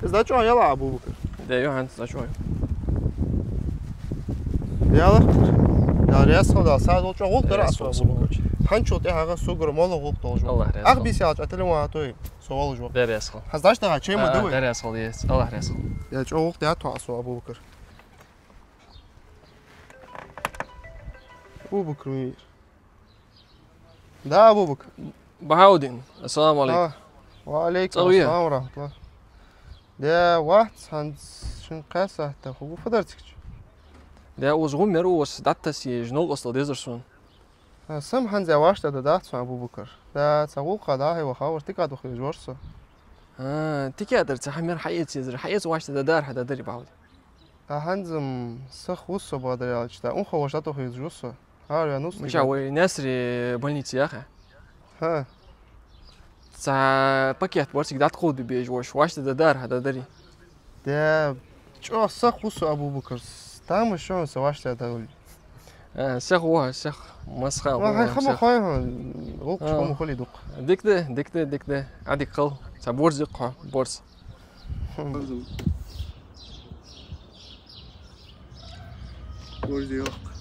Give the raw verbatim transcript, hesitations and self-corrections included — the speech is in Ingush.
Из дӀачӀоагӀъяьлар, Абу-Бакр? Да, йо, хӀанз дӀачӀоагӀъяьлар. Яла? Да, раьза хилва, да, садул чӀоагӀа гӀулакх дар аз, Абу-Бакр. ХӀанзчул тӀехьагӀа согара моллагӀа гӀулакх долаш ва. АллахӀ раьза хилва. Ах бийса ялча, тӀа телефон хьатоха, со волаш ва. Да, раьза хилва. ХӀанз дӀачӀоагӀа, чай ма дий вай? Да, раьза хилва, деций. АллахӀ раьза хилва. Я, чӀоагӀа гӀулакх даьд хьона аз, Абу-Бакр. Абу-Бакр вий? Да, Абу-Бакр. Бахьаудин, ассаламу Ӏалайкум. А, ва Ӏалайкум ассалам ва рахьматуллахӀ. Да, вац, хӀанз шин кхаь сахьат да, хӀу гу фадар цигача. Да, уж гӀум мер у, уж дӀатасса еш, новкъостал дезар сона. А, сам хӀанз вӀаштӀехьдаргдац хьона, Абу-Бакр. Да, цхьа гӀулакха дӀа-хьа ваха вар, тика дӀадахьа везаш вар со. А, тика дар, цхьа хӀама мер хьаэца езар, хьаэца вӀаштӀехьдаргдар хьа, да дарий, бахьаудин. А хӀанз-м сиха ва со, бакъдар аьлча, да, унха вӀаштӀехьа везаш ва со. ХӀара ваьнна ус. Мича тӀиган вай Наьсаре больнице яхий? ХӀа. Цхьа пакет бар цига дӀатӀакховдабе безаш вар, вӀаштӀехьдаргдар хьа, да дарий. Да, чӀоагӀа сиха ва со, Абу-Бакр. Тамаш шоана со вӀаштӀехьа дагӀале. А, сиха ва, сиха, масха ва, хьай хӀама сиха. Хой хьона, гӀулакхаш хӀама хулий дукха. Дика да, дика да, дика да. Ӏадика хила, цхьа борз йоаккх хьо, борз. Борз йоаккх.